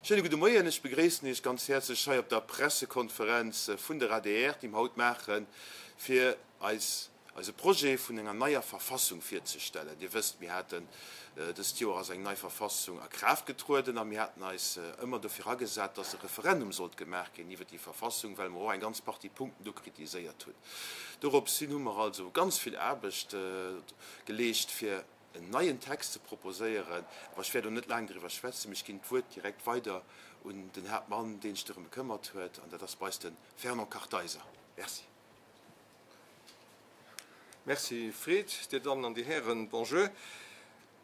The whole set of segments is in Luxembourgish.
Schéine gudde Moien, ech begréissen Iech ganz häerzlech hei op der Pressekonferenz vun der adr, déi mer haut maachen, fir eis eise Projet vun enger neier Verfassung virzestellen. Dir wësst, mir haten, dëst Joer ass eng nei Verfassung a Kraaft getrueden a mir haten eis ëmmer dofir agesat, dass e Referendum sollt gemaach ginn iwwert déi Verfassung, well mer och eng ganz Partie Punkten do kritiséiert hunn. Dorops hin hu mer also ganz vill Aarbecht geleescht, fir en neien Text ze proposéieren, awer ech wäert elo net laang driwwer schwätzen, mee ech ginn d'Wuert direkt weider un den Haaptmann, deen sech dorëm bekëmmert huet, an dat ass bei eis de Fernand Kartheiser. Merci. Merci Fred. Dir Dammen an Dir Hären, bonjour.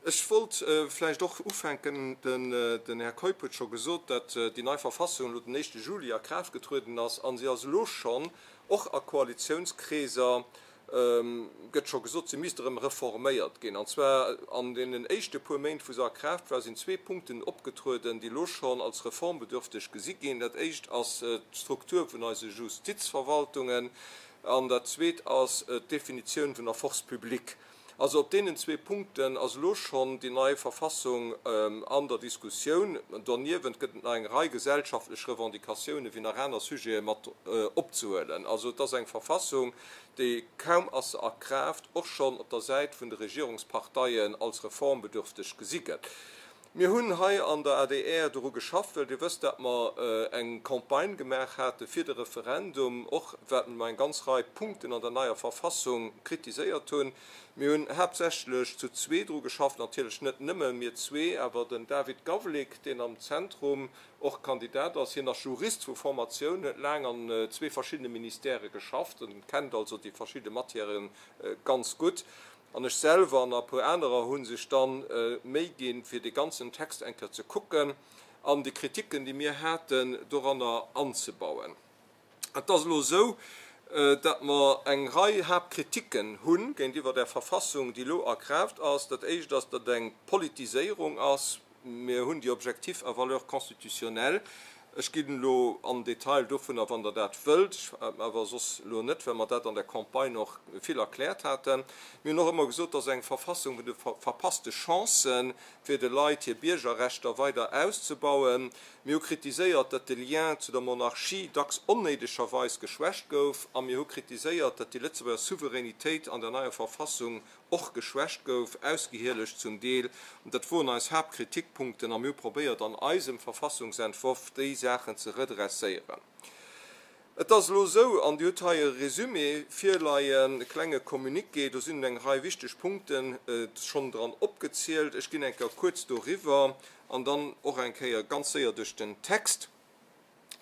Ech wollt vläicht och ufänken, den Här Keup huet scho gesot, dat déi nei Verfassung elo den éischte Juli a Kraaft getrueden ass a si ass elo schonn och a Koalitiounskreeser gëtt scho gesot, se misst erëm reforméiert ginn. An zwar an deenen éischte puer Méint, wou se a Kraaft war, sinn zwee Punkten opgetrueden, déi elo schonn als reformbedürfteg gesi ginn. Dat éischt ass d'Struktur vun eise Justizverwaltungen an dat zweet ass d'Definitioun vun der Force publique. Also op deenen zwee Punkten ass elo schonn déi nei Verfassung an der Diskussioun. Doniewent gëtt et nach eng Rei gesellschaftlech Revendicatiounen, wéi nach aner Sujete mat opzehuelen. Also et ass eng Verfassung, déi, kaum ass se a Kraaft, och schonn op der Säit vun de Regierungsparteien als reformbedürfteg gesi gëtt. Mir hunn hei an der adr doru geschafft, well Dir wësst, dat mer eng Campagne gemaach hate fir de Referendum, och wat mer eng ganz Rei Punkten an der neier Verfassung kritiséiert hunn. Mir hunn haaptsächlech zu zwee dru geschafft, natierlech net nëmme mir zwee, awer den David Gawlik, deen am Zentrum och Kandidat ass. Hien ass Jurist vu Formatioun, huet laang an zwee verschiddene Ministèrë geschafft an kennt also déi verschidde Matièrë ganz gutt. An ech selwer an a puer anerer hu sech dann Méi ginn, fir dee ganzen Text eng Kéier ze kucken an déi Kritiken, déi mir haten, doranner anzebauen. Et ass elo esou, datt mer eng Rei Haaptkritiken hu géintiwwer där Verfassung, déi elo a Kraaft ass. Dat Éischt ass, datt et eng Politiséierung ass. Mir hunn déi Objectifs à valeur constitutionnelle. Ech ginn elo an Detail dovunner, wann Der dat wëllt, awer soss elo net, well mer dat an der Campagne och vill erkläert haten. Mir hunn och ëmmer gesot, dass eng Verfassung vun de verpasste Chancen, fir de Leit hir Biergerrechter weider auszebauen. Mir hu kritiséiert, datt de Lien zu der Monarchie dacks onnéidegerweis geschwächt gouf. A mir hu kritiséiert, datt déi Lëtzebuerger Souveränitéit an der neier Verfassung och geschwächt gouf, ausgehielegt zum Deel. Dat woren eis Haaptkritikpunkten a mir hu probéiert an eisem Verfassungsentworf déi Saachen ze redresséieren. Et ass elo esou, an Dir hutt hei e Résumé virleien, e klenge Communiqué, do sinn eng Rei wichteg Punkte schonn dran opgezielt. Ech ginn eng Kéier kuerz doriwwer an dann och eng Kéier ganz séier duerch den Text.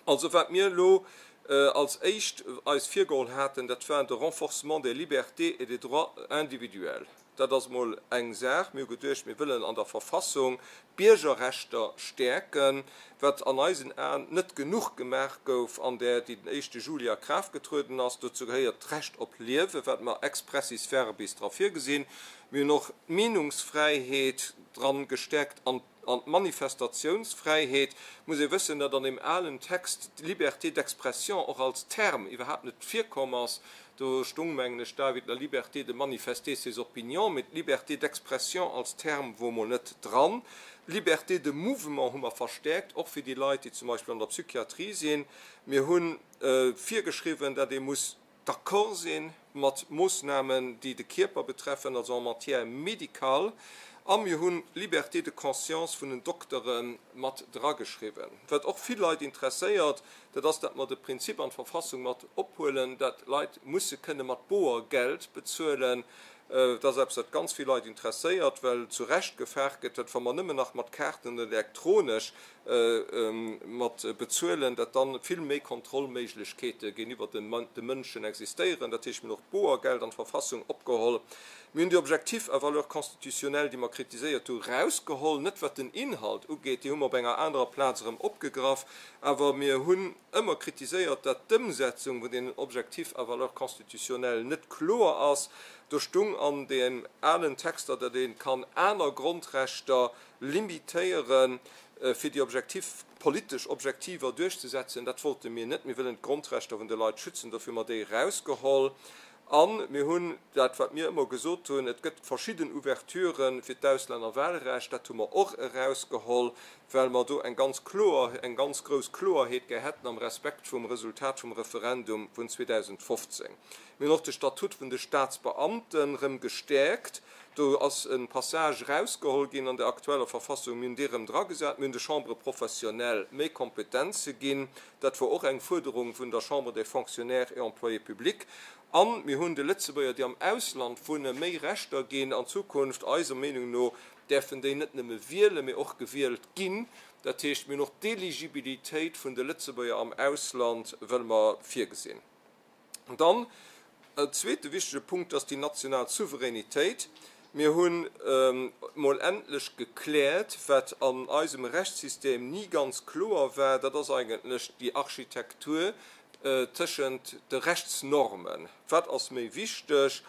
Also wat mir elo als éischt eis virgeholl haten, dat war de Renforcement des libertés et des droits individuels. Dat ass emol eng Saach. Mir hu geduecht, mir wëllen an der Verfassung d'Biergerrechter stäerken, wat an eisen Aen net genuch gemaach gouf an där, déi den éischte Juli a Kraaft getrueden ass. Dozou gehéiert d'Recht op Liewen, wat mer expressis verbis dra virgesinn. Mir hunn och d'Meenungsfräiheet dran gestäerkt an An d'Manifestatiounsfräiheet, muss ee wëssen, datt an deem alen Text d'Liberté d'expression och als Term iwwerhaapt net virkomm ass. Do stung, mengen ech, David, la liberté de manifester ses opinions, mee d'Liberté d'expression als Term wor mol net dran. D'Liberté de mouvement hu mer verstäerkt, och fir déi Leit, déi zum Beispill an der Psychiatrie sinn. Mir hu virgeschriwwen, datt ee muss d'accord si mat Moossnamen, déi de Kierper betreffen, also en matière médicale, a mir hunn d'Liberté de conscience vun den Doktere mat drageschriwwen. Wat och vill Leit interesséiert, dat ass, datt mer de Prinzip an d'Verfassung mat ophuelen, datt Leit musse kënne mat Boergeld bezuelen. Dat ass eppes, wat ganz vill Leit interesséiert, well zu Recht gefaart gëtt, datt wa mer nëmmen nach mat Kaarten oder elektronesch mat bezuelen, datt dann vill méi Kontrollméiglechkeete géintiwwer de Mënschen existéieren. Dat heescht, mir hunn och d'Boergeld an d'Verfassung opgeholl. Mir hunn déi Objectifs à valeur constitutionnelle, déi mer kritiséiert hu, rausgeholl, net wat den Inhalt ugeet, déi hu mer op enger anerer Plaz erëm opgegraff, awer mir hunn ëmmer kritiséiert, datt d'Ëmsetzung vun deenen Objectifs à valeur constitutionnelle net kloer ass. Do stung an den alen Texter, datt ee kann aner Grondrechter limitéieren, fir déi Objektiv, politesch Objektiver duerchzesetzen. Dat wollte mir net. Mir wëllen d'Grondrechter vun de Leit schützen. Dofir hu mer déi erausgeholl. A mir hunn dat, wat mir ëmmer gesot hunn, et gëtt verschidden Ouverturë fir d'Auslännerwahlrecht, dat hu mer och erausgeholl, well mer do eng ganz kloer, eng ganz grouss Kloerheet gär hätten am Respekt vum Resultat vum Referendum vun 2015. Mir hunn och de Statut vun de Staatsbeamten erëm gestäerkt. Do ass e Passage erausgeholl ginn an der aktueller Verfassung. Mir hunn dee erëm dragesat. Mir hunn de Chambres professionnelles méi Kompetenze ginn. Dat wor och eng Fuerderung vun der Chambre des Fonctionnaires et Employés publics. A mir hunn de Lëtzebuerger, déi am Ausland wunnen, méi Rechter ginn an Zukunft. Eiser Meenung no däerfen déi net nëmme wielen, mee och gewielt ginn. Dat heescht, mir hunn och d'Eligibilitéit vun de Lëtzebuerger am Ausland wëlle mer virgesinn. An dann en zweete wichtege Punkt ass déi national Souveränitéit. Mir hunn emol endlech gekläert, wat an eisem Rechtssystem ni ganz kloer war, dat ass eigentlech déi Architektur tëschent de Rechtsnormen. Wat ass méi wichteg,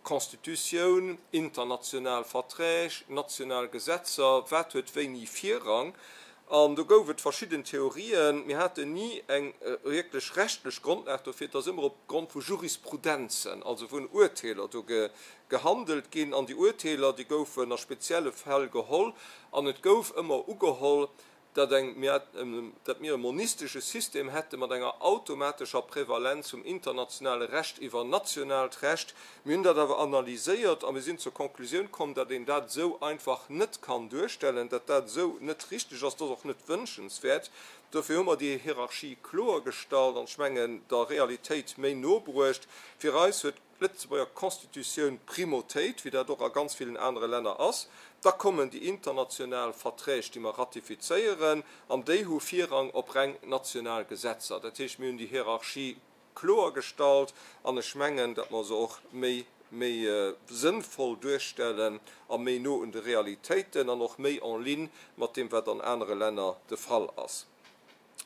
d'Constitutioun, international Verträg, national Gesetzer, wat huet wéini Virrang? An do gouf et verschidden Theorien. Mir haten ni eng wierklech rechtlech Grondlag dofir. Et ass ëmmer op Grond vu Jurisprudenzen, also vun Urteeler do gehandelt ginn. An déi Urteeler, déi goufen a spezielle Fäll geholl. An et gouf ëmmer ugeholl, datt eng, datt mir e monistesche System hätte mat enger automatescher Prevalenz vum internationale Recht iwwer nationaalt Recht. Mir hunn dat awer analyséiert a mir sinn zur Konklusioun komm, datt een dat esou einfach net kann duerstellen, datt dat esou net richteg ass, dat ass och net wënschenswäert. Dofir hu mer déi Hierarchie kloergestallt an, ech mengen, der Realitéit méi no bruecht. Fir eis huet d'Lëtzebuerger Constitutioun Primautéit, wéi dat och a ganz villen anere Länner ass. Da kommen déi international Verträg, déi mer ratifizéieren, an déi hu Virrang op reng national Gesetzer. Dat heescht, mir hunn déi Hierarchie kloer gestallt an ech mengen, datt mer se och méi méi sënnvoll duerstellen a méi no un de Realitéiten an och méi en ligne mat deem, wat an anere Länner de Fall ass.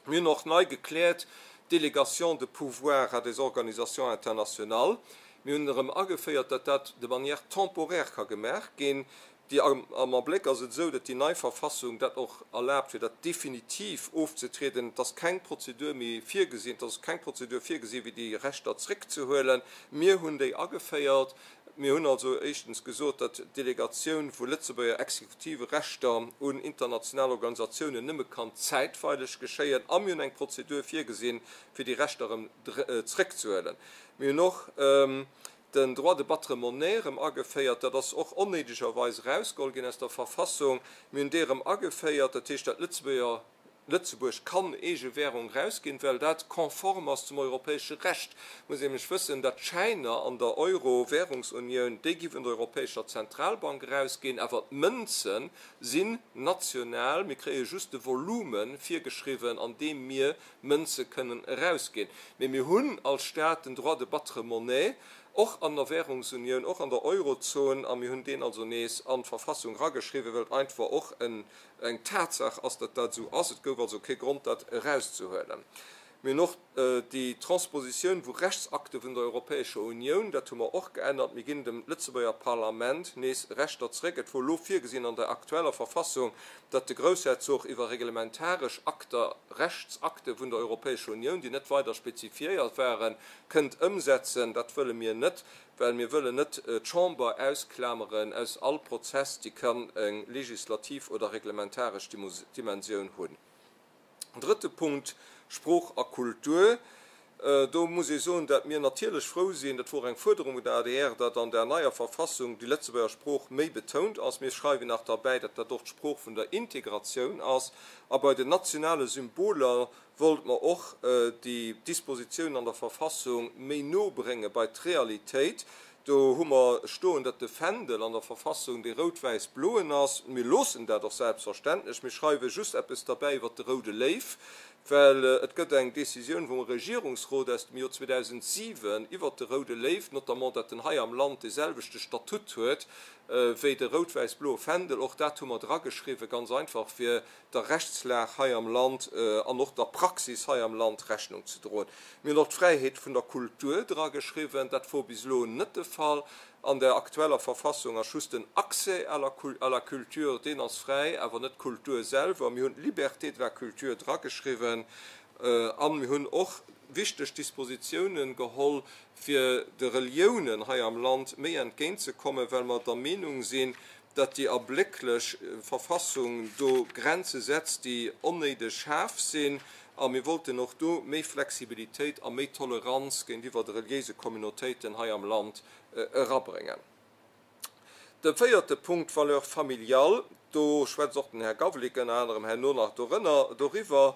Mir hunn och nei gekläert d'Délégation de pouvoir à des organisations internationales. Mir hunn erëm ageféiert, datt dat de manière temporaire ka gemaach ginn. Déi, am Abléck ass et esou, datt déi nei Verfassung dat och erlaabt, fir dat definitiv ofzetrieden. Et ass keng Prozedur méi virgesinn, et ass keng Prozedur virgesinn, fir déi Rechter zréckzehuelen. Mir hunn déi ageféiert. Mir hunn also éischtens gesot, datt d'Delegatioun vu Lëtzebuerger exekutive Rechter un international Organisatiounen nëmme kann zäitweileg geschéien. A mir hunn eng Prozedur virgesinn, fir déi Rechter erëm zréckzehuelen. Mir hunn och den Droit de battre monnaie erëm ageféiert. Dat ass och onnéidegerweis erausgeholl ginn aus der Verfassung. Mir hunn dee erëm ageféiert. Dat heescht, dat Lëtzebuerger Lëtzebuerg kann eege Währung rausginn, well dat konform ass zum europäesche Recht. Muss een nämlech wëssen, dat d'Schäiner an der Euro-Währungsunioun, déi gi vun der Europäescher Zentralbank erausginn, awer d'Mënze sinn national. Mir kréie just de Volume virgeschriwwen, an deem mir Mënze kënnen erausginn. Mee mir hunn als Staat den Droit de battre monnaie, och an der Währungsunioun, och an der Eurozon, a mir hunn deen also nees an d'Verfassung erageschriwwen, well et einfach och en Eng Tatsaach ass, datt dat esou ass. Et gouf also kee Grond, dat erauszehuelen. Mir hunn och déi Transpositioun vu Rechtsakte vun der Europäescher Unioun, dat hu mer och geännert. Mir ginn dem Lëtzebuerger Parlament nees Rechter zréck. Et wor elo virgesinn an der aktueller Verfassung, datt de Groussherzog iwwer reglementaresch Akter, Rechtsakte vun der Europäescher Unioun, déi net weider spezifiéiert waren, kënnt ëmsetzen. Dat wëlle mir net. Well mir wëllen net d'Chamber ausklameren aus all Prozess, déi kann eng legislativ oder reglementaresch Dimensioun hunn. Drëtte Punkt, Sprooch a Kultur. Do muss ee soen, dat mir natierlech frou sinn, dat wor eng Fuerderung vun der adr, datt an der neier Verfassung déi Lëtzebuerger Sprooch méi betount ass. Mir schreiwen nach derbäi, datt dat och d'Sprooch vun der Integratioun ass. A bei den nationale Symboler wollt mer och déi Dispositiounen an der Verfassung méi no brénge bei d'Realitéit. Do hu mer stoen, datt de Fändel an der Verfassung dee rout-wäiss-bloen ass. Mir loossen dat och selbstverständlech. Mir schreiwe just eppes derbäi iwwert de roude Léiw, well et gëtt eng Décisioun vum Regierungsrot aus dem Joer 2007 iwwert de roude Léiw, notamment datt en hei am Land dee selwechte Statut huet wéi de rout-wäiss-bloe Fändel. Och dat hu mer drageschriwwen, ganz einfach fir der Rechtslag hei am Land an och der Praxis hei am Land Rechnung ze droen. Mir hunn och d'Fräiheet vun der Kultur drageschriwwen. Dat wor bis elo net de Fall. An der aktueller Verfassung ass just den Accès à la à la culture, deen ass fräi, awer net d'Kultur selwer. Mir hunn d'Liberté de la culture drageschriwwen a mir hunn och wichteg Dispositiounen geholl, fir de Reliounen hei am Land méi entgéintzekommen, well mer der Meenung sinn, datt déi erblécklech Verfassung do Grenze setzt, déi onnéideg schaarf sinn. A mir wollten och do méi Flexibilitéit a méi Toleranz géintiwwer de reliéise Communautéiten hei am Land erabréngen. De véierte Punkt, d'Valeur familiale, do schwätzt och den Här Gawlik ënner anerem herno nach dorënner, doriwwer.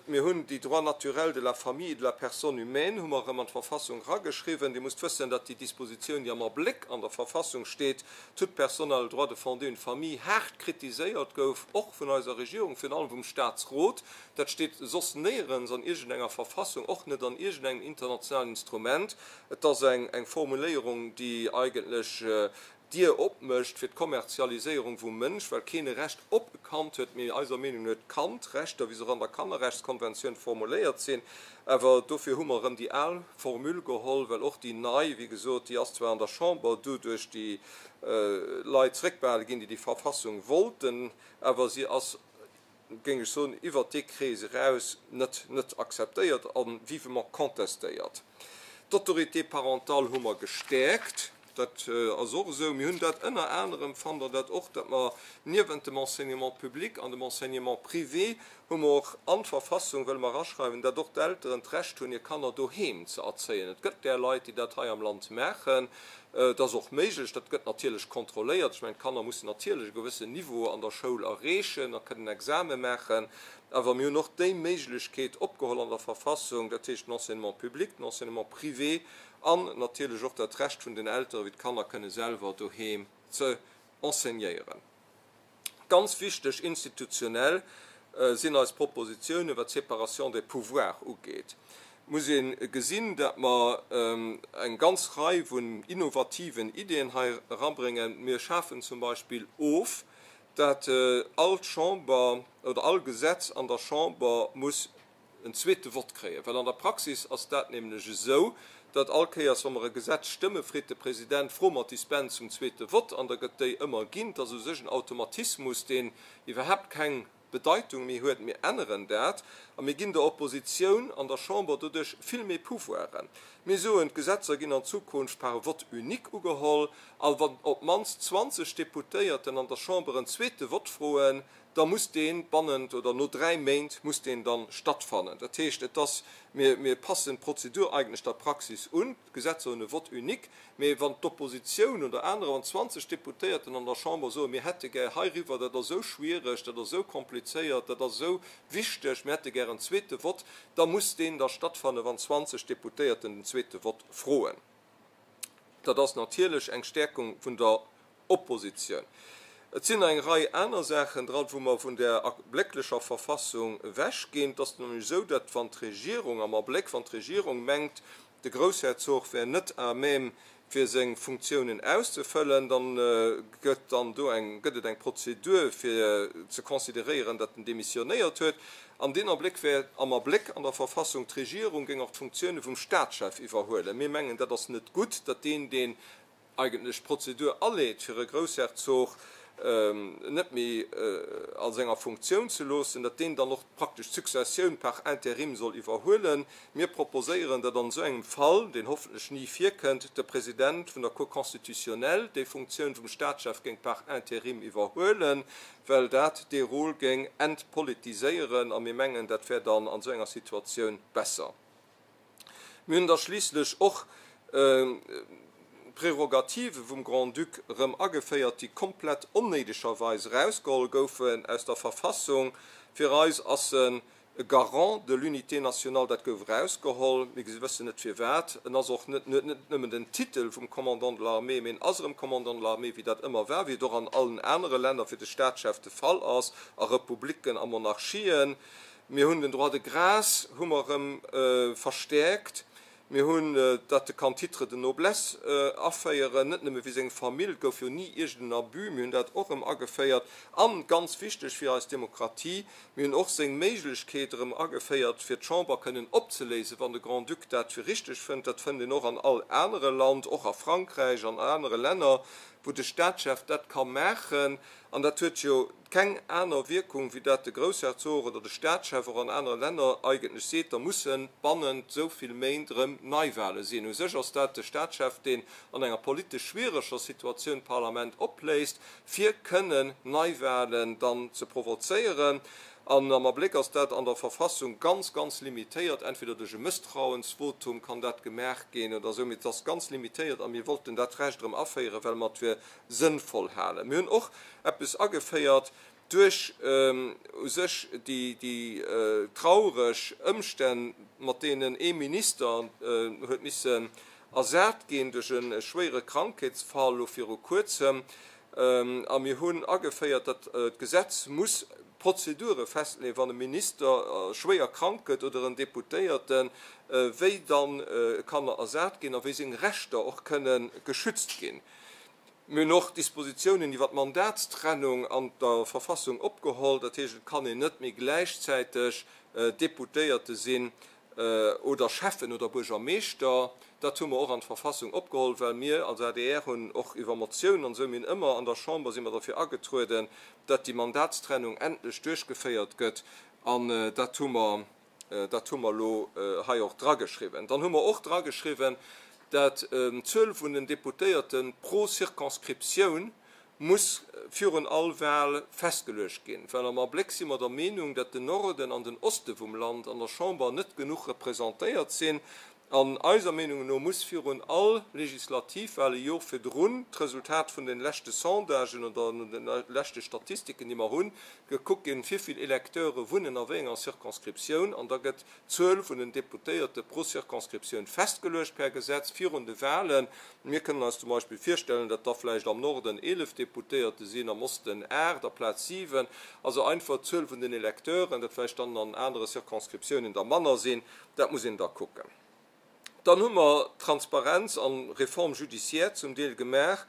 Mir hunn déi Droits naturels de la famille et de la personne humaine hu mer erëm an d'Verfassung erageschriwwen. Dir musst wëssen, datt déi Dispositioun, déi am Abléck an der Verfassung steet, toute personne a le droit de fonder une famille, haart kritiséiert gouf, och vun eiser Regierung, virun allem vum Statsrot. Dat steet soss néierens an iergendenger Verfassung, och net an iergendengem internationalen Instrument. Et ass eng Formuléierung, déi eigentlech d'Dier opmécht fir d'Kommerzialiséierung vum Mënsch, well keen e Recht op e Kand huet, mee eiser Meenung no huet d'Kand Rechter, wéi se och an der Kannerrechtskonventioun formuléiert sinn. Awer dofir hu mer erëm déi al Formule geholl, well och déi nei, wéi gesot, déi ass zwar an der Chamber du duerch déi Leit zréckbehale ginn, déi déi Verfassung wollten, awer si ass, géing ech soen, iwwert dee Krees eraus net net akzeptéiert a vivement contestéiert. D'Autorité parentale hu mer gestäerkt, dat ass och esou. Mir hunn dat ënner anerem, fannt Der dat och, datt mer niewent dem Enseignement public an dem Enseignement privé hu mer och an d'Verfassung wëlle mer eraschreiwen, datt och d'Elteren d'Recht hunn, hir Kanner doheem ze erzéien. Et gëtt där Leit, déi dat hei am Land maachen. Et ass och méiglech, dat gëtt natierlech kontrolléiert. Ech mengen, d'Kanner mussen natierlech e gewëssen Niveau an der Schoul erreechen a kënnen Exame maachen. Awer mir hunn och déi Méiglechkeet opgeholl an der Verfassung, dat heescht den Enseignement public, den Enseignement privé an natierlech och dat Recht vun den Elteren, wéi d'Kanner kënne selwer doheem ze enseignéieren. Ganz wichteg institutionell sinn eis Propositionen, wat d'Séparation des pouvoirs ugeet. Et muss ee gesinn, datt mer eng ganz Rei vun innovativen Ideeën hei erabréngen. Mir schafen zum Beispill of, datt all Chamber oder all Gesetz an der Chamber muss en zweete Vott kréien, well an der Praxis ass dat nämlech esou, datt all Kéiers, wa mer e Gesetz stëmme, freet de President, Froe mer d'Dispens zum zweete Vott, an da gëtt déi ëmmer ginn. Et ass u sech en Automatismus, deen iwwerhaapt keng Bedeitung méi huet. Mir änneren dat a mir ginn der Oppositioun an der Chamber doduerch vill méi Pouvoiren. Mir soen, d'Gesetzer ginn an Zukunft par vote unique ugeholl, a wann op d'mannst 20 Deputéierten an der Chamber en zweete Vott froen, da muss dee bannent oder no 3 Méint muss deen dann stattfannen. Dat heescht, et ass, mir, mir passen d'Prozedur eigentlech der Praxis un, d'Gesetzer hunn e Vote unique, mee wann d'Oppositioun oder anerer, wann 20 Deputéierten an der Chamber soen, mir hätte gär heiriwwer, dat ass esou schwierig, dat ass esou komplizéiert, dat ass esou wichteg, mir hätte gär en zweete Vote, da muss deen da stattfannen, wann 20 Deputéierten den zweete Vote froen. Dat ass natierlech eng Stärkung vun der Oppositioun. Et sinn nach eng Rei aner Saachen dran, wou mer vun där erblécklecher Verfassung ewechginn. Et ass nämlech esou, datt wann d'Regierung am Abléck, wann d'Regierung mengt, de Groussherzog wär net à même fir seng Funktiounen auszefëllen, da gëtt dann do eng, gëtt et eng Prozedur fir ze consideréieren, datt en demissionéiert huet. An deen Abléck wär am Abléck an der Verfassung, d'Regierung géing och d'Funktioune vum Staatschef iwwerhuelen. Mir mengen, dat ass net gutt, datt deen, deen eigentlech d'Prozedur aleet, fir e Groussherzog net méi a senger Funktioun ze loossen, datt deen dann och praktesch d'Successioun par intérim soll iwwerhuelen. Mir proposéieren, datt an esou engem Fall, deen hoffentlech ni virkënnt, de President vun der Cour constitutionnelle déi Funktioun vum Staatschef géing par intérim iwwerhuelen, well dat dee Rôle géing entpolitiséieren a mir mengen, dat wär dann an esou enger Situatioun besser. Mir hunn da schliisslech och d'Prerogative vum Grand-Duc erëm ageféiert, déi komplett onnéidegerweis erausgeholl goufen aus der Verfassung. Fir eis ass en e Garant de l'unité nationale, dat gouf erausgeholl, mir wëssen net firwat. En ass och net, huet net nëmmen den Titel vum Commandant de l'armée, mee en ass erëm Commandant de l'armée, wéi dat ëmmer war, wéi et och an allen anere Länner fir de Staatschef de Fall ass, a Republiken a Monarchien. Mir hunn den Droit de grâce hu mer erëm verstäerkt. Mir hunn dat e kann Titre de noblesse aféieren, net nëmme fir seng Famill, et gouf jo ni iergend en Abus, mir hunn dat och erëm ageféiert. An, ganz wichteg fir eis Demokratie, mir hunn och seng Méiglechkeet erëm ageféiert, fir d'Chamber kënnen opzeléisen, wann de Grand-Duc dat fir richteg fënnt. Dat fënnt een och an all anere Land, och a Frankräich, an anere Länner, wou de Staatschef dat ka maachen. An dat huet jo keng aner Wierkung, wéi dat de Groussherzog oder de Staatschef och an anere Länner eigentlech seet, da musse bannent esou vill Méint erëm Neiwahle sinn. U sech ass dat de Staatschef, deen an enger politesch schwiereger Situatioun d'Parlament opléist, fir kënnen Neiwahlen dann ze provozéieren. An am Abléck ass dat an der Verfassung ganz, ganz limitéiert. Entweder duerch e Mësstrauensvotum kann dat gemaach ginn oder esou, mee et ass ganz limitéiert a mir wollten dat Recht erëm aféieren, well mer et fir sënnvoll halen. Mir hunn och eppes ageféiert duerch u sech déi traureg Ëmstänn, mat deenen ee Minister huet missen ersat ginn duerch e schwéiere Krankheetsfall elo viru Kuerzem. A mir hunn ageféiert, datt d'Gesetz muss Prozedure festleeën, wann e Minister schwéier krank gëtt oder en Deputéierten, wéi dann e kann ersat ginn a wéi seng Rechter och kënne geschützt ginn. Mir hunn och Dispositiounen iwwer d'Mandatstrennung an der Verfassung opgeholl. Dat heescht, et kann een net méi gläichzäiteg Deputéierte sinn oder Schäffen oder Buergermeeschter. Dat hu mer och an d'Verfassung opgeholl, well mir als adr hunn och iwwer Motiounen an esou, mir hunn ëmmer an der Chamber si mer derfir agetrueden, datt déi Mandatstrennung endlech duerchgeféiert gëtt. An dat hu mer Dat hu mer elo hei och drageschriwwen. Dann hu mer och drageschriwwen, dat d'Zuel vun den Deputéierte pro Circonscriptioun muss virun all Wahl festgeluecht ginn, well am Abléck si mer der Meenung, dat den Norden an den Oste vum Land an der Chamber net genuch representéiert sinn. An eiser Meenung no muss virun all Legislativwahl e Jor virdrun d'Resultat vun den leschte Sondagen oder no den leschte Statistiken, déi mer hunn, gekuckt ginn, wivill Electeure wunnen a wéi enger Circonscriptioun. An da gëtt d'Zuel vun den Deputéierte pro Circonscriptioun festgeluecht per Gesetz virun de Wahlen. Mir kënnen eis zum Beispill virstellen, datt da vläicht am Norden 11 Deputéierte sinn, am Osten 8 aplaz 7. Also einfach d'Zuel vun den Electeuren, dat vläicht dann an anere Circonscriptiounen der manner sinn. Dat muss een da kucken. Dann hu mer Transparenz an Réforme judiciaire zum Deel gemaach.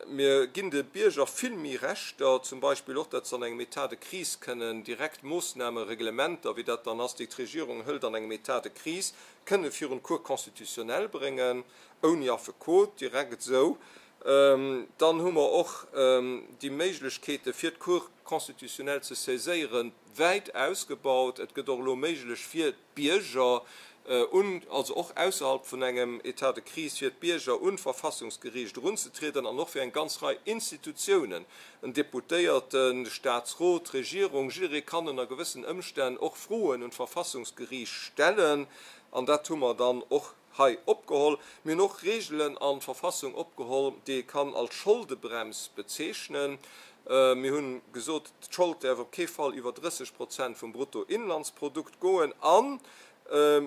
Mir ginn de Bierger vill méi Rechter, zum Beispill och, datt se an engem État de crise kënnen direkt Moossnamen, Reglementer, wéi dat dann ass, déi d'Regierung hëlt an engem État de crise, kënne virun d'Cour constitutionnelle bréngen, ouni Affekot, direkt esou. Dann hu mer och déi Méiglechkeete fir d'Cour constitutionnelle ze saiséieren, wäit ausgebaut. Et gëtt och elo méiglech fir d'Bierger un, also och ausserhalb vun engem État de crise, fir d'Bierger un d'Verfassungsgeriicht erunzetrieden an och fir eng ganz Rei Institutiounen, en Deputéierten, de Statsrot, d'Regierung, jidderee kann ënner gewëssen Ëmstänn och Froen un d'Verfassungsgeriicht stellen. An dat hu mer dann och hei opgeholl. Mir hunn och Reegelen an d'Verfassung opgeholl, déi ee kann als Scholdebrems bezeechnen. Mir hunn gesot, d'Schold däerf op kee Fall iwwer 30 Prozent vum Bruttoinlandsprodukt goen. A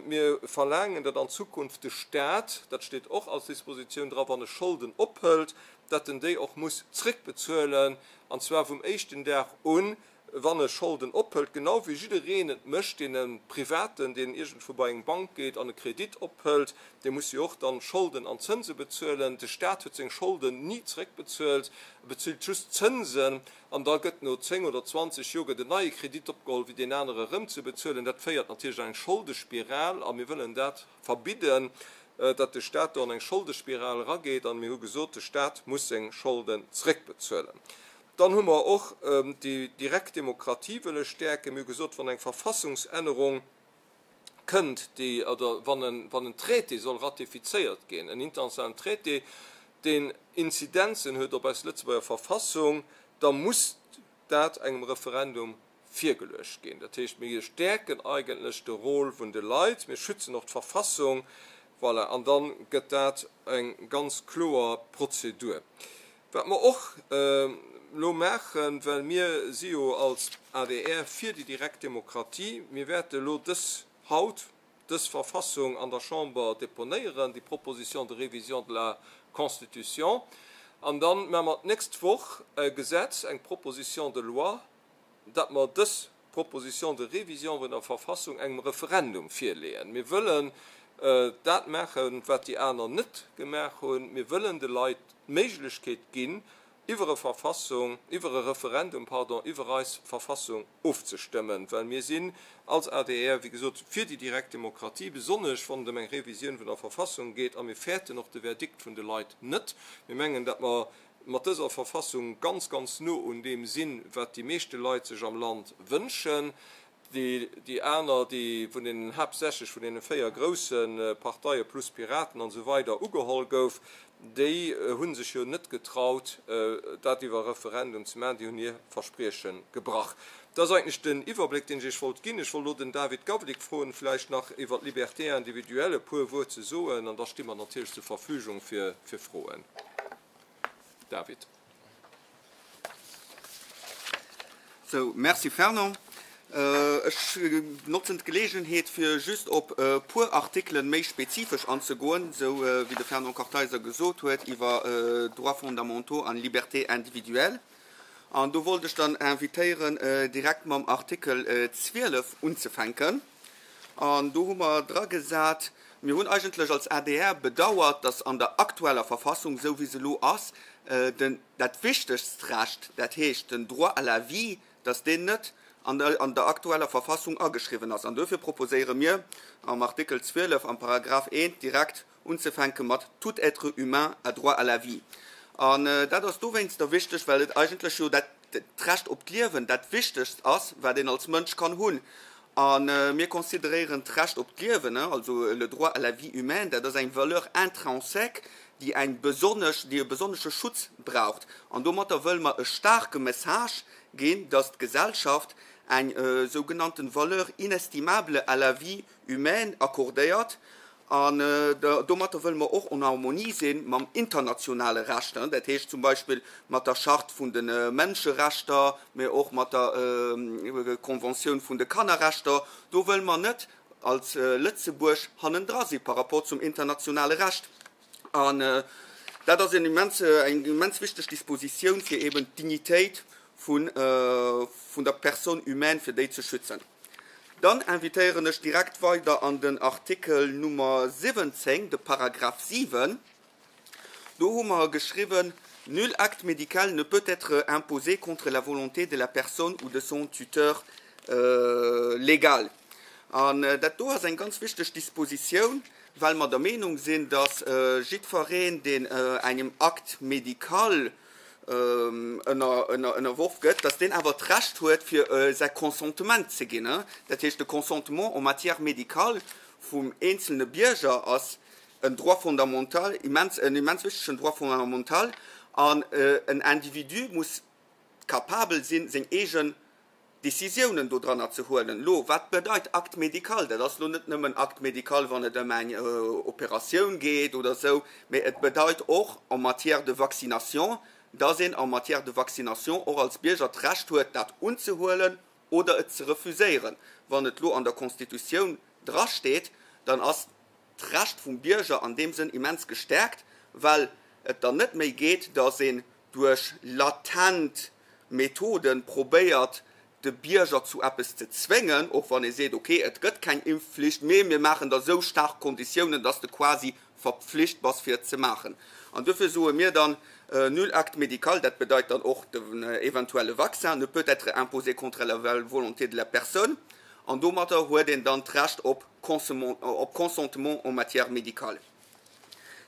mir verlaangen, datt an Zukunft de Stat, dat steet och als Dispositioun dra, wann e Scholden ophëlt, datt en déi och muss zréckbezuelen, an zwar vum éischten Dag un, wann e Scholden ophëlt, genau wéi jiddereen et mécht, deen e Privaten, deen iergendwou bei eng Bank geet an e Kredit ophëlt, dee muss jo och dann Scholden an Zënse bezuelen. De Stat huet seng Scholden ni zréckbezuelt, e bezilt just d'Zënsen an da gëtt no 10 oder 20 Joer gëtt en neie Kredit opgeholl, fir deen anere erëm ze bezuelen. Dat féiert natierlech an eng Scholdespiral a mir wëllen dat verbidden, datt de Stat do an eng Scholdespiral erageet an mir hu gesot, de Stat muss seng Scholden zréckbezuelen. Dann hu mer och déi direkt Demokratie wëlle stäerken. Mir hu gesot, wann eng Verfassungsännerung kënnt, déi, oder wann en, wann en Traité soll ratifizéiert ginn, en internationalen Traité, deen Inzidenzen huet op eis Lëtzebuerger Verfassung, da muss dat engem Referendum virgeluecht ginn. Dat heescht, mir stäerken eigentlech de Rôle vun de Leit, mir schützen och d'Verfassung, voilà, an da gëtt dat eng ganz kloer Prozedur. Wat mer och elo maachen, well mir si jo als adr fir déi direkt Demokratie, mir wäerte elo dës haut dës Verfassung an der Chamber deponéieren, déi Proposition de révision de la Constitution, an da maache mer d'nächst Woch e Gesetz, eng Proposition de loi, datt mer dës Proposition de révision vun der Verfassung engem Referendum virleeën. Mir wëllen. dat maachen, wat déi aner net gemaach hunn. Mir wëllen de Leit d'Méiglechkeet ginn, iwwer e Verfassung, iwwer e Referendum, pardon, iwwer eis Verfassung ofzestëmmen, well mir sinn als adr, wéi gesot, fir déi direkt Demokratie, besonnesch wann et ëm eng Revisioun vun der Verfassung geet, a mir fäerten och de Verdikt vun de Leit net. Mir mengen, datt mer mat dëser Verfassung ganz, ganz no un deem sinn, wat déi meeschte Leit sech am Land wënschen. Déi aner, déi vun deenen, haaptsächlech vun deene 4 grousse Parteie plus Piraten an esou weider ugeholl gouf, déi hu sech jo net getraut, dat iwwer e Referendum ze maachen. Déi hunn hir Versprieche gebrach. Dat ass eigentlech den Iwwerbléck, deen ech Iech wollt ginn. Ech wollt elo den David Gawlik froen, vläicht nach iwwer d'Liberté individuelle e puer Wuert ze soen, an da sti mer natierlech zur Verfügung fir Froen. David. Sou, merci Fernand. Ech notzen d'Geleegenheet, fir just op e puer Artikelen méi spezifesch anzegoen, sou wéi de Fernand Kartheiser gesot huet, iwwer Droits fondamentaux an Libertés individuelles. An do wollt ech dann invitéieren, direkt mam Artikel 12 unzefänken. An do hu mer dragesat, mir hunn eigentlech als adr bedauert, datt an der aktueller Verfassung, esou wéi se elo ass, den, dat wichtegst Recht, dat heescht den Droit à la vie, datt deen net an der, an der aktueller Verfassung ageschriwwen ass. An duerfir proposéiere mir am Artikel 12 am Paragraph 1 direkt unzefänke mat Tout être humain a droit à la vie. An dat ass dowéinster wichteg, well et eigentlech jo dat, d'Recht op d'Liewen dat Wichtegst ass, wat een als Mënsch kann hunn. A mir consideréieren d'Recht op d'Liewen, also le droit à la vie humaine, dat ass eng Valeur intrinsèque, déi eng besonnesch, déi e besonnesche Schutz braucht. An domatter wëlle mer e staarke Message ginn, dass d'Gesellschaft eng sougenannten Valeur inestimable à la vie humaine accordéiert. An domatter wëlle mer och en harmonie si mam internationale Recht, dat heescht zum Beispill mat der Charte vun de Mënscherechter, mä och mat der Conventioun vun de Kannerrechter. Do wëlle mer net als Lëtzebuerg hannendra si par rapport zum internationale Recht. An dat ass en immens, eng immens wichteg Dispositioun, fir eben d'Dignitéit vun der Personne humaine, fir déi ze schützen. Dann invitéieren ech direkt weider an den Artikel Nummer 17, de Paragraph 7. Do hu mer geschriwwen, Nul acte médical ne peut être imposé contre la volonté de la personne ou de son tuteur légal. An dat do ass eng ganz wichteg Dispositioun, well mer der Meenung sinn, dass jiddfereen, deen engem Acte médical ënnerworf gëtt, dass deen awer d'Recht huet, fir säi Consentement ze ginn. Dat heescht, de Consentement en matière médicale vum eenzelne Bierger ass en Droit fondamental, immens, en immens wichtegen Droit fondamental, an en Individu muss capabel sinn, seng eegen Décisiounen dodranner ze huelen. Lo, wat bedeit Acte médical? Dat ass lo net nëmmen Acte médical, wann et ëm eng Operatioun geet oder esou, mee et bedeit och en matière de vaccination, dass een en matière de vaccination och als Bierger d'Recht huet, dat unzehuelen oder et ze refuséieren. Wann et lo an der Constitutioun drasteet, dann ass d'Recht vum Bierger an deem Sënn immens gestärkt, well et dann net méi geet, dass een duerch latent Methoden probéiert, de Bierger zu eppes ze zwéngen, och wann ee seet, ok, et gëtt keng Impfflicht, mee mir maachen der esou staark Konditiounen, dass de quasi verpflicht bass, fir et ze maachen. An duerfir soe mir dann, Nul acte médical, dat bedeit dann och den eventuelle Vaccin, ne peut être imposé contre la volonté de la personne. An domatter huet een dann d'Recht op Consentement en matière médicale.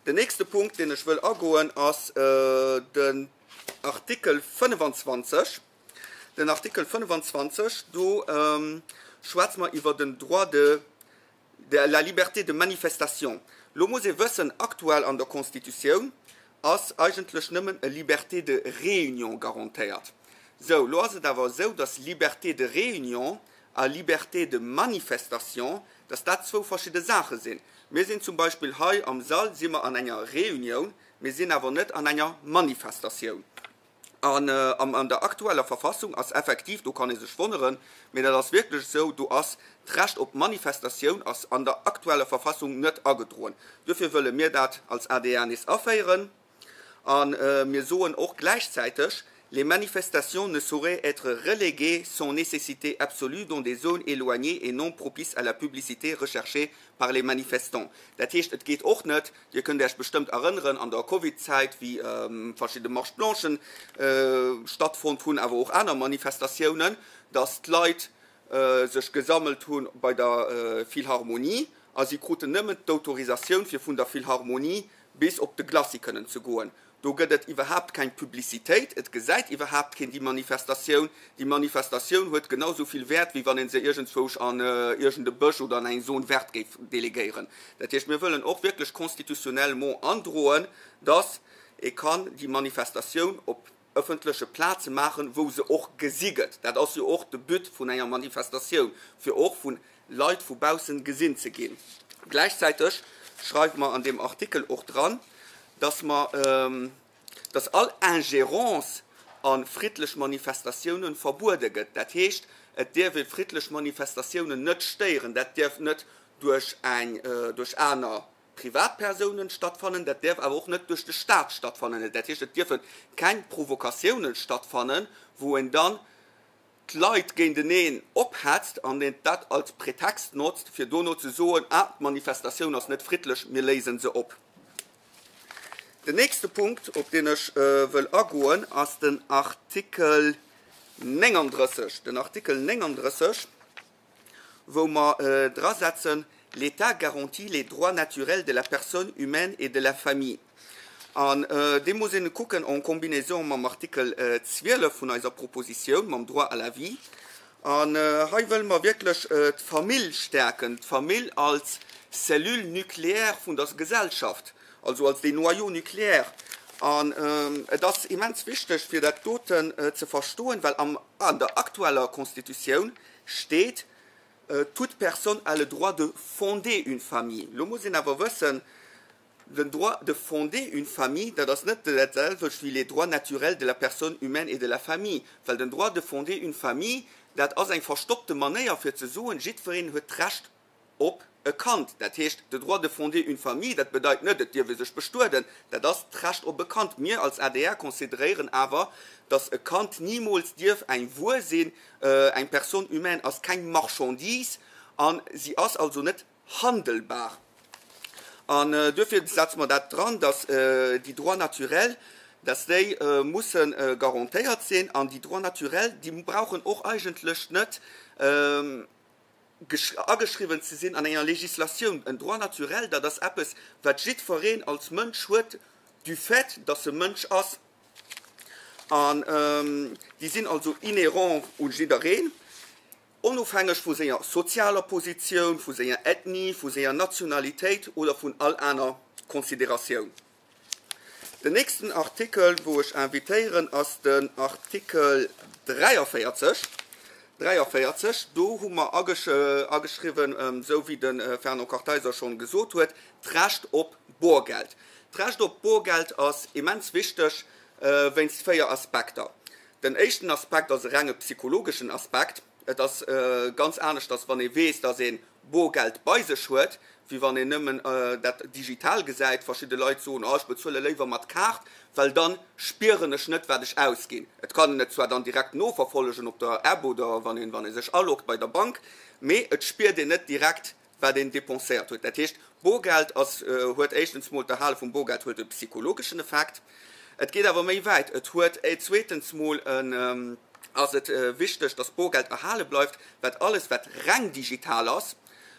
Den nächste Punkt, deen ech wëll agoen, ass den Artikel 25. Den Artikel 25, do schwätze mer iwwer den Droit de la liberté de manifestation. Lo muss ee wëssen, aktuell an der Constitutioun ass eigentlech nëmmen e Liberté de réunion garantéiert. Sou, lo ass et awer esou, dass Liberté de réunion a Liberté de manifestation, dass dat zwou verschidde Saache sinn. Mir sinn zum Beispill hei am Sall si mer an enger Reunioun, mir sinn awer net an enger Manifestatioun. An an der aktueller Verfassung ass effektiv, do kann ee sech wonneren, mee dat ass wierklech esou, do ass d'Recht op Manifestatioun ass an der aktueller Verfassung net agedroen. Duerfir wëlle mir dat als adr nees aféieren. A mir soen och gläichzäiteg, Les manifestations ne sauraient être reléguées sans nécessité absolue dans des zones éloignées et non propices à la publicité recherchée par les manifestants. Dat heescht, et geet och net, Dir kënnt Iech bestëmmt erënneren, an der Covidzäit, wéi verschidde Marches blanchen stattfonnt hunn, awer och aner Manifestatiounen, dass d'Leit sech gesammelt hu bei der Philharmonie a si kruten nëmmen d'Autorisatioun, fir vun der Philharmonie bis op de Glacis kënnen ze goen. Do gëtt et iwwerhaapt keng Publicitéit, et gesäit iwwerhaapt keen déi Manifestatioun. Déi Manifestatioun huet genau esou vill Wäert, wéi wann ee se iergendzwousch an iergend e Bësch oder an eng Zone verte géif delegéieren. Dat heescht, mir wëllen och wierklech constitutionnellement androen, dass ee kann déi Manifestatioun op ëffentleche Plaze maachen, wou se och gesi gëtt. Dat ass jo och de But vun enger Manifestatioun, fir och vu Leit vu baussen gesinn ze ginn. Gläichzäiteg schreiwe mer an deem Artikel och dran, dass mer, dass all Ingérence a friddlech Manifestatiounen verbuede gëtt. Dat heescht, et dierf ee friddlech Manifestatiounen net stéieren. Dat dierf net duerch eng, duerch aner Privatpersounen stattfannen, dat dierf awer och net duerch de Stat stattfannen. Dat heescht, et dierfe keng Provokatiounen stattfannen, wou een dann d'Leit géinteneen ophetzt an een dat als Pretext notzt, fir dono ze soen, ah, d'Manifestatioun ass net friddlech, mir léise se op. Den nächste Punkt, op deen ech wëll agoen, ass den Artikel 39. Den Artikel 39, wou mer drasetzen, L'État garantit les droits naturels de la personne humaine et de la famille. An dee muss een kucken en combinaison mam Artikel 12 vun eiser Propositioun, mam Droit à la vie. An hei wëlle mer wierklech d'Famill stäerken, d'Famill als Cellule nucléaire vun der Gesellschaft, also als deen Noyau nucléaire. An et ass immens wichteg, fir dat doten ze verstoen, well an der aktueller Constitutioun steet, Toute personne a le droit de fonder une famille. Lo muss een awer wëssen, den Droit de fonder une famille, dat ass net dat selwecht wéi les droits naturels de la personne humaine et de la famille, well den Droit de fonder une famille, dat ass eng verstoppte Manéier fir ze soen, jiddwereen huet d'Recht op e Kand. Dat heescht, de Droit de fonder une famille, dat bedeit net, et dierf ee sech bestueden, dat ass d'Recht op e Kand. Mir als adr consideréieren awer, datt e Kand nimools dierf eng Wuer sinn, Eng Personne humaine ass keng Marchandise a si ass also net handelbar. An duerfir setze mer dat dran, dass déi Droits naturels, dass déi musse garantéiert sinn. An déi Droits naturels, déi brauchen och eigentlech net ageschriwwen ze sinn an enger Législatioun. En Droit naturel, dat ass eppes, wat jiddwereen als Mënsch huet, du fait, dass e Mënsch ass. An déi sinn also inhérent u jiddereen, onofhängeg vu senger sozialer Positioun, vu senger Ethnie, vu senger Nationalitéit oder vun all aner Consideratioun. Den nächsten Artikel, wou ech invitéieren, ass den Artikel 43. 43, do hu mer ageschriwwen, esou wéi de Fernand Kartheiser schonn gesot huet, d'Recht op Borgeld. D'Recht op Borgeld ass immens wichteg wéinst 4 Aspekter. Den éischten Aspekt ass e renge psychologeschen Aspekt. Et ass ganz aneschters, wann ee weess, dass ee Borgeld bei sech huet, wéi wann een nëmmen dat digital gesäit. Verschidde Leit soen, oh ech bezuele léiwer mat Kaart, well dann spieren ech net, wat ech ausginn. Et kann een et zwar dann direkt noverfollegen op der App oder wann ee sech aloggt bei der Bank, mee et spiert een net direkt, wat een dépenséiert huet. Dat heescht, Borgeld ass, huet éischtens mol, d'Erhale vum Borgeld huet e psychologeschen Effekt. Et geet awer méi wäit, et huet zweetens mol en, ass et wichteg, dass Borgeld erhale bleift, wat alles, wat reng digital ass,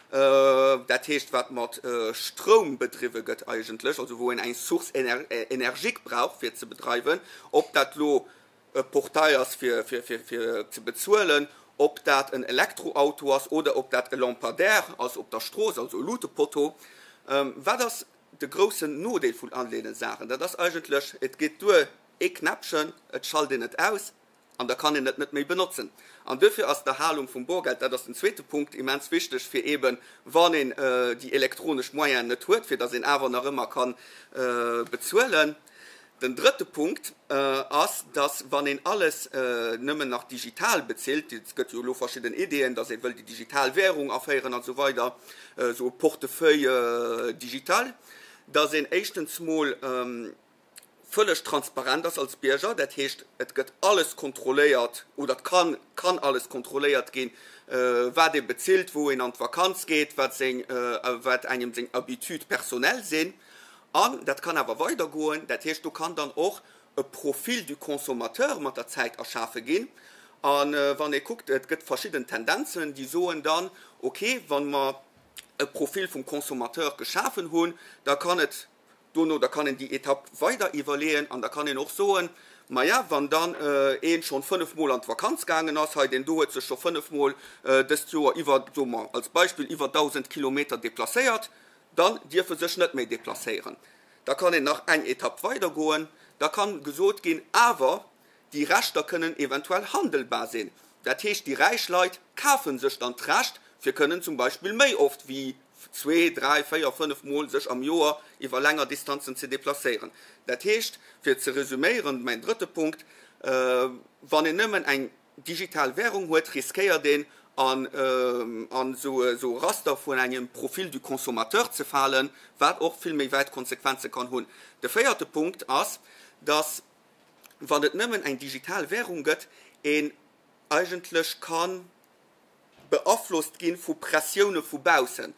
dat heescht, wat mat Stroum bedriwwe gëtt eigentlech, also wou een eng Source énergique brauch fir ze bedreiwen, ob dat elo e Portail ass fir ze bezuelen, ob dat en Elektroauto ass oder ob dat e Lampadaire ass op der Strooss, also e Luutepotto. Wat ass de groussen Nodeel vun all deene Saachen? Dat ass eigentlech, et geet duer ee Knäppchen, et schalt een et aus an da kann een et net méi benotzen. An duerfir ass d'Erhalung vum Borgeld, dat ass den zweete Punkt, immens wichteg, fir eeben, wann een déi elektronesch Moyenen net huet, fir datt een awer nach ëmmer ka bezuelen. Den drëtte Punkt ass, dass, wann een alles nëmmen nach digital bezilt, et gëtt jo elo verschidden Ideeën, dass ee wëll déi digital Währung aféieren an esou weider, esou e Portefeuille digital, dass een éischtens mol. vëlleg transparent ass als Bierger, dat heescht et gëtt alles kontrolléiert oder et kann kann alles kontrolléiert ginn, wat ee bezilt, wou een an d'Vakanz geet, wat seng wat engem seng Habitudes personnelles sinn. An dat kann awer weidergoen, dat heescht do kann dann och e Profil du consommateur mat der Zäit erschafe ginn. A wann ee kuckt, et gëtt verschidden Tendenzen, déi soen dann, okay, wa mer e Profil vum Consommateur geschafen hunn, da kann et Dono, da kann een déi Etapp weider iwwerleeën an da kann een och soen, Maja, wann dann ee schonn fënnefmol an d'Vakanz gaangen ass, hei deen do huet sech scho fënnefmol dëst Joer iwwer, soe mer als Beispill, iwwer 1.000 Kilometer deplacéiert, dann dierf e sech net méi deplacéieren. Da kann een nach eng Etapp weider goen, da kann gesot ginn, awer Déi Rechter kënnen eventuell handelbar sinn. Dat heescht, déi räich Leit kafe sech dann d'Recht, fir kënnen zum Beispill méi oft wéi zwee, dräi, véier, fënnef Mol sech am Joer iwwer länger Distanzen ze deplacéieren. Dat heescht, fir ze resüméieren, mäin drëtte Punkt, Wann een nëmmen eng digital Währung huet, riskéiert een, an esou e Raster vun engem Profil du consommateur ze falen, wat och vill méi wäit Konsequenze kann hunn. De véierte Punkt ass, dass, wann et nëmmen eng digital Währung gëtt, een eigentlech ka beaflosst gi vu Pressioune vu baussen.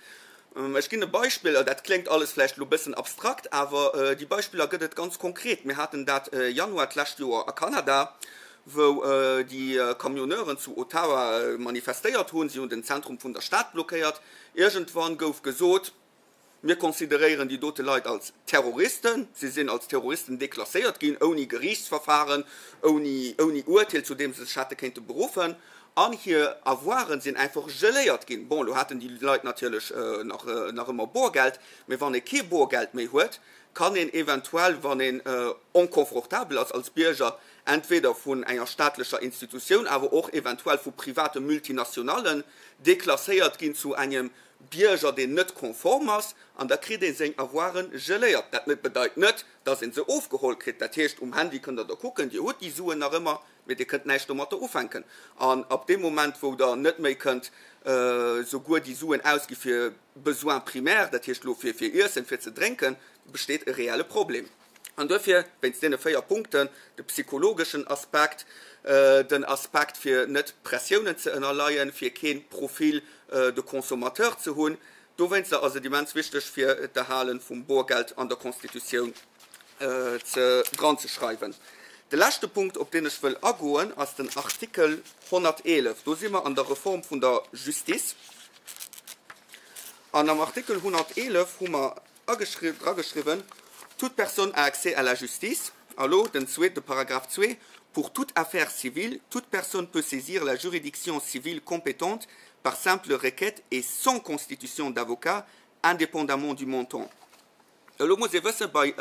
Ech ginn e Beispill, dat kléngt alles vläicht elo e bëssen abstrakt, awer déi Beispiller gëtt et ganz konkret. Mir haten dat Januar d'lescht Joer a Kanada, wou déi Camionneuren zu Ottawa manifestéiert hunn. Si hunn den Zentrum vun der Stad blockéiert. Iergendwann gouf gesot, Mir consideréieren déi dote Leit als Terroristen. Si sinn als Terroristen deklasséiert ginn, ouni Geriichtsverfahren, ouni, ouni Urteel, zu deem se sech hätte kéinte beruffen. An hir Avoiren sinn einfach geléiert ginn. Bon, elo haten déi Leit natierlech nach, nach ëmmer Borgeld, mee wann ee kee Borgeld méi huet, kann een eventuell, wann een inconfortabel ass als Bierger, entweder vun enger staatlecher Institutioun, awer och eventuell vu private Multinationallen deklasséiert ginn zu engem Bierger, deen net konform ass, an da kritt ee seng Avoiren geléiert. Dat net bedeit net, dass ee se ofgeholl kritt. Dat heescht, um Handy kënnt Der da kucken, Dir hutt déi Suen nach ëmmer, mee Dir kënnt näischt domatter ufänken. An ab deem Moment, wou Der net méi kënnt souguer déi Suen ausgi fir Besoins primaires, dat heescht elo fir fir Iessen, fir ze drénken, besteet e reelle Problem. An duerfir, wéinst deene 4 Punkten, de psychologeschen Aspekt, den Aspekt fir net Pressiounen ze ënnerleien, fir kee Profil de consommateur ze hunn, dowéinster ass et immens wichteg fir d'Erhale vum Borgeld an der Constitutioun ze dranzeschreiwen. De leschte Punkt, op deen ech wëll agoen, ass den Artikel 111. Do si mer an der Reform vun der Justice. An am Artikel 111 hu mer drageschriwwen, Toute personne a accès à la justice. A lo den zweete Paragraph 2, Pour toute affaire civile, toute personne peut saisir la juridiction civile compétente par simple requête et sans constitution d'avocat, indépendamment du montant. Elo muss ee wëssen, bei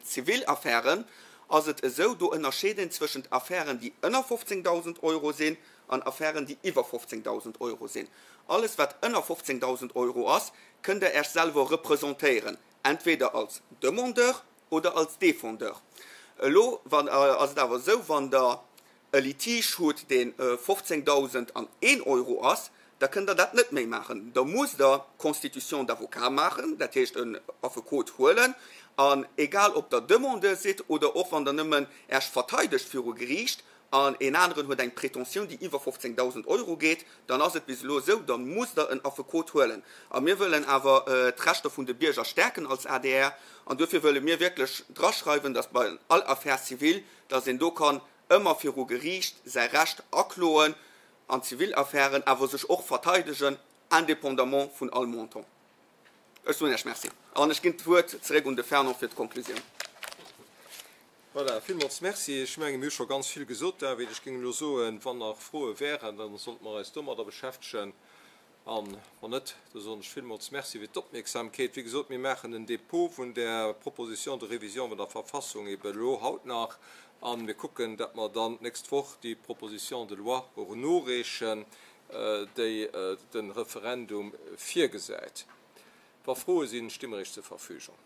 Zivilaffären ass et esou, do ënnerscheet een zwëschent Affären, déi ënner 15.000 Euro sinn, an Affären, déi iwwer 15.000 Euro sinn. Alles, wat ënner 15.000 Euro ass, kënnt Der Äech selwer representéieren, entweder als Demandeur oder als Défendeur. Elo ass et awer esou, wann Der e Litige hutt, dee 15.001 Euro ass, da kënnt Der dat net méi maachen. Da musst Der Constitution d'avocat maachen, dat heescht en Affekot huelen. An egal ob Der Demandeur sidd oder och wann Der nëmmen Äech verteidegt viru Geriicht, an een aneren huet eng Prétentioun, déi iwwer 15.000 Euro geet, dann ass et bis elo esou, da musst Der en Affekot huelen. A mir wëllen awer d'Rechter vun de Bierger stäerken als adr, an duerfir wëlle mir wierklech draschreiwen, dass bei all Affaire civile, dass een do kann ëmmer viru Geriicht säi Recht akloen an Zivilaffären, awer sech och verteidegen, indépendamment vun all Montant. Ech soen Iech Merci an ech ginn d'Wuert zeréck un de Fernand fir d'Konklusioun. Voilà, villmools Merci. Ech menge mir hu scho ganz vill gesot, David. Ech géing elo soen, wann nach Froe wären, da sollte mer eis domadder beschäftegen. A wann net, da soen ech villmools Merci fir d'Opmierksamkeet. Wéi gesot, mir maachen den Dépôt vun där Proposition de révision vun der Verfassung ebe elo haut nach a mir kucken, datt mer dann d'nächst Woch déi Proposition de loi noreechen, déi de Referendum virgesäit. Wa Froe sinn, sti mer Iech zur Verfügung.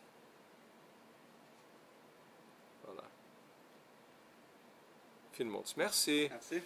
Voilà. Villmools Merci.